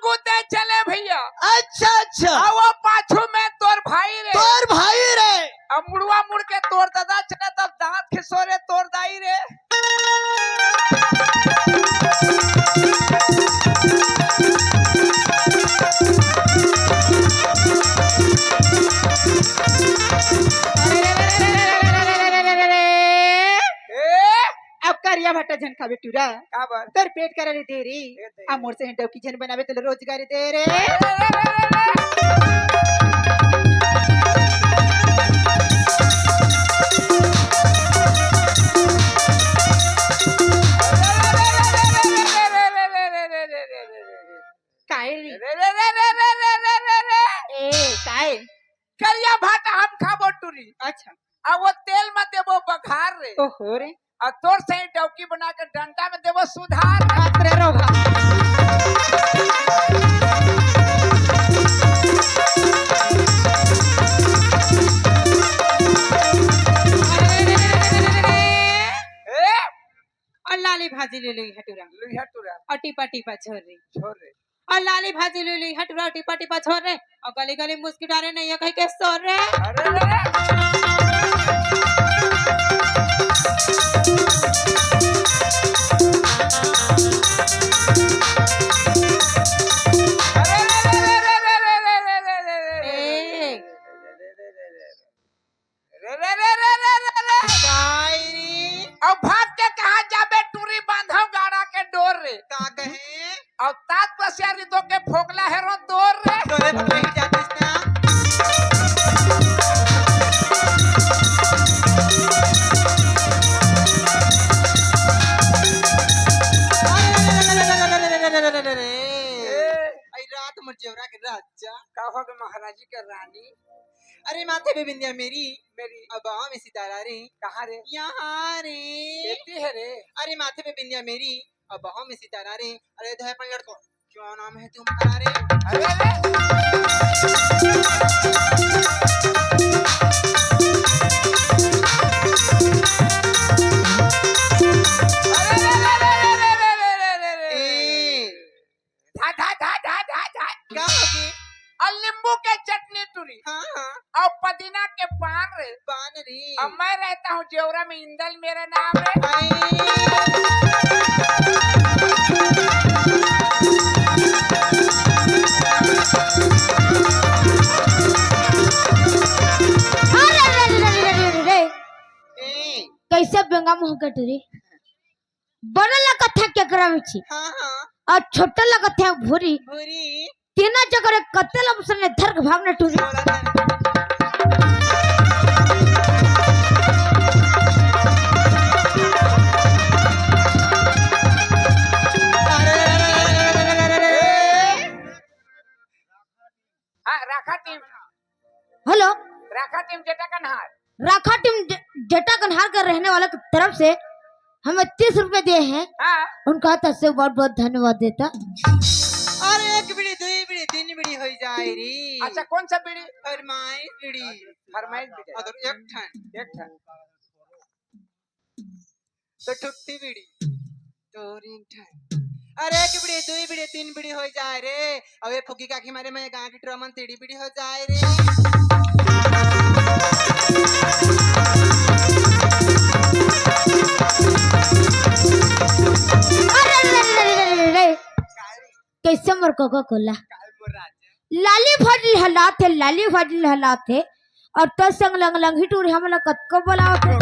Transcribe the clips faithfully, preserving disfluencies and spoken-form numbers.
कूदे चले भैया। अच्छा, अच्छा। आ वो पाछू में तोर भाई रे। तोर भाई रे। अब मुड़वा मुड़ के तोर दादा चले, तब दांत खिसोरे तोर दाई रे। ए? अब करिया भट्टा झन खाबे टूरा। का बर? तोर पेट करा रे दे रे। ए दे। आ मोर से डौकी झन बनाबे, तोला रोजगारी दे रे। काहे रे? ए, काहे? करिया भाटा हम खाबो टूरी। अच्छा। आ वो तेल में देबो बघार रे। ओहो रे। आ तोर से डौकी बना के डंडा में देबो सुधार रे। बाप रे रो बाप। ए? और लाली भाजी ले ली हटूरा। लुइहा टूरा। और टीपा टीपा छोर रे। छोर रे। और लाली भाजी ले ली हटूरा, टीपा टीपा छोर रे। और गली गली मुस्की डारे नहीं है कहीं के सोर रे। अरे रे। अरे रे रे रे रे रे रे रे रे रे रे। ए। रे, रे, रे, रे, रे, रे, रे। काई रे? अब भाग के कहाँ जाबे, टूरी बांधव गाड़ा के डोर रे। का कहे? अब तात पसियारी दो के फोकला हेरो तोर रे। तोरे तो नहीं जातिस ना। ए। आई रात मर जेवरा के राजा। का हो गए महाराजी के रानी? अरे माथे पे बिंदिया मेरी, मेरी। अब बाहों में सितारा रे। कहाँ रे? यहाँ रे। एती है रे। अरे माथे पे बिंदिया मेरी, अब बाहों में सितारा रे। अरे दो है अपन लड़को, क्या नाम है तुम्हारा रे? अरे, अरे। अरे, अरे, अरे, अरे, अरे, अरे, अरे, अरे, अरे। ए। धा, धा, धा, धा, धा, धा। क्या होगी? और नींबू के चटनी टूरी। हाँ, हाँ। और पुदीना के पान रे। पान रे। और मैं रहता हूँ जेवरा में, इंदल मेरा नाम रे। आई। अरे, अरे, अरे, अरे, अरे, अरे। ए। कैसे बेंगा मुंह के टूरी? बड़ा लगत है केकरा मिठी। हाँ, हाँ। और छोटा लगत है भूरी। भूरी। तीना जगह रे कत्ते लम सने धर के भागने टूरी। बोला था। अरे, अरे, अरे, अरे, अरे, अरे, अरे। हाँ, राखा टीम। हेलो। राखा टीम जेटा कन्हार। राखा टीम जे-, जेटा कन्हार के रहने वाले की तरफ से हमें तीस रुपए दिए हैं। हाँ। उनका तरफ से बहुत बहुत धन्यवाद देता। अरे एक बीड़ी, दो बीड़ी, तीन बीड़ी हो जाए रे। अच्छा, कौन सा बीड़ी? फरमाइश बीड़ी। फरमाइश बीड़ी। अगर एक ठन। एक ठन। तो ठुट्टी बीड़ी, दो तीन ठन। अरे, एक बीड़ी, दो बीड़ी, तीन बीड़ी हो जाए रे। अबे फुकी काकी मारे मैं गांव की ट्रमन तेरी बीड़ी हो जाए रे। अरे, अरे, अरे, अरे, अरे, अरे। कैसे मोर कोका कोला? लाली भज लहलात हे, लाली भज लहलात हे। और तो संग लंग लंग ही टूरी हमला कतको बोलावत हे।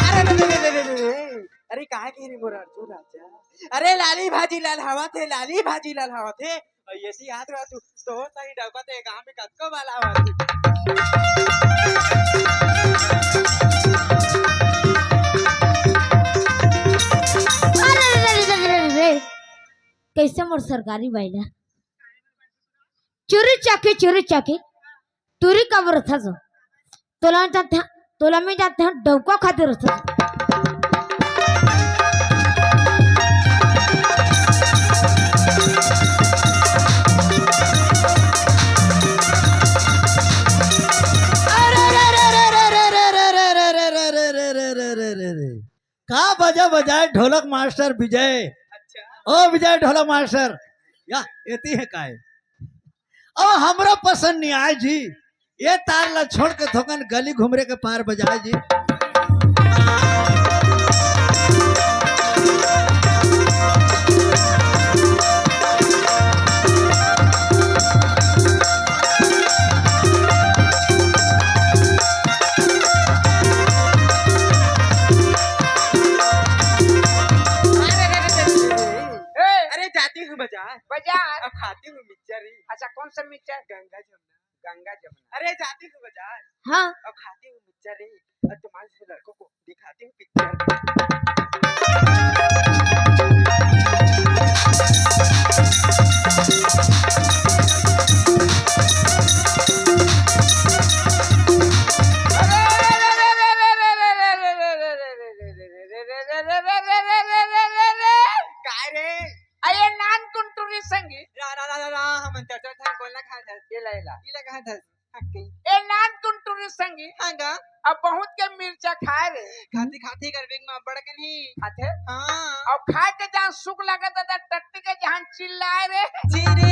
अरे, अरे, अरे, अरे, अरे, अरे, अरे, काहे के रे मोर अर्जुन राजा? अरे, लाली भाजी लाल हवा थे, लाली भाजी लाल हवा थे। अउ एती हाथ रहा तू, तोर सही डौका ते गांव में कतको बाला हवा तू। अरे, अरे, अरे, अरे, अरे, अरे। कैसे मोर सरकारी बाइला? चुरी चाकी, चुरी चाकी। टूरी काबर रथस? तोला जानत हंव, तोला मैं जानत हंव, डौका खातिर रथस। का बजा बजाए ढोलक मास्टर विजय। अच्छा। ओ विजय ढोलक मास्टर, या एती हे काय? अब हमरो पसंद नहीं आए जी। ये तार ला छोड़ के थोकन गली घुमरे के पार बजाए जी। अरे, अरे, अरे, अरे, ए! अरे, जाती हूँ बाजार। बाजार? अब खाती हूँ मिक्सचर ही। अच्छा, कौन सा मिक्सचर? गंगा जमुना। गंगा जमुना। अरे, जाती हूँ बाजार। हाँ। अब खाती हूँ मिक्सचर ही। और तुम्हारे जैसे लड़कों को दिखाती हूँ पिक्चर। काय रे? अरे नान कुंटुरी संगी। रा, रा, रा, रा, रा, हमन चरचर झन कोन ला खात हस? ये ला, ये ला। ये ला खात हस? हक गई। ए नान कुंटुरी संगी। हाँ गा। अब बहुत के मिर्चा खाए रे। खाती खाती कर बिग मा बड़ के नहीं। खाथे? हाँ। अब खाए के जहाँ सुख लगे त टट्टी के जहाँ चिल्लाए रे। चिरे।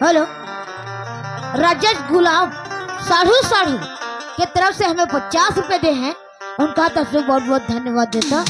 हेलो, राजेश गुलाब साढ़ू साढ़ू के तरफ से हमें पचास रुपए दे हैं, उनका तरफ से बहुत बहुत धन्यवाद देता।